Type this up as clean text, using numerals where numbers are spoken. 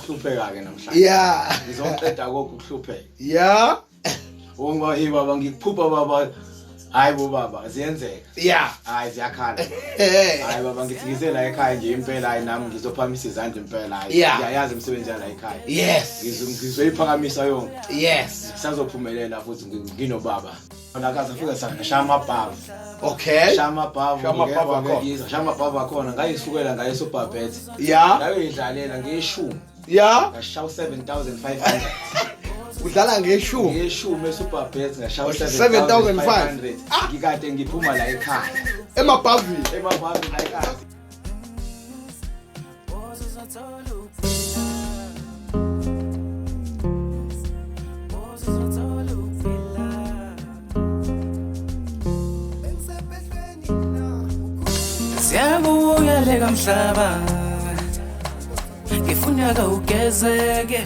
Ukuhlupheka ke namhlanje. Yeah. Ngizoqeda konke ukuhlupheka. Yeah. Uma hey baba ngikuphupha baba. Hayi bo baba ziyenzeka. Yeah. Hayi ziyakhala. Eh. Hayi baba ngithi ngize la ekhaya nje impela hayi nami ngizophakamisa izandla impela hayi. Yeah. Ngiyayazi imisebenzi yala ekhaya. Yes. Ngizoyiphakamisa yonke. Yes. Sazophumelela futhi nginobaba. Nakaze afika sashaya amabhavu. Okay. Shaya amabhavu. Shaya amabhavu akhona. Ngiyizwa shaya amabhavu akhona ngayisukela ngaye eSuperbet. Yeah. Ngayoyidlalela ngeshumi. Yeah. Ngashaya u7500. Udlala ngeshumi. Ngeshumi eSuperbet ngashaya 7,500. u7500. Ngikade ngiphuma la ekhaya. Emabhavini. Emabhavini la ekhaya. Siyabuya leka mhlaba. Ngifuna ugezeke.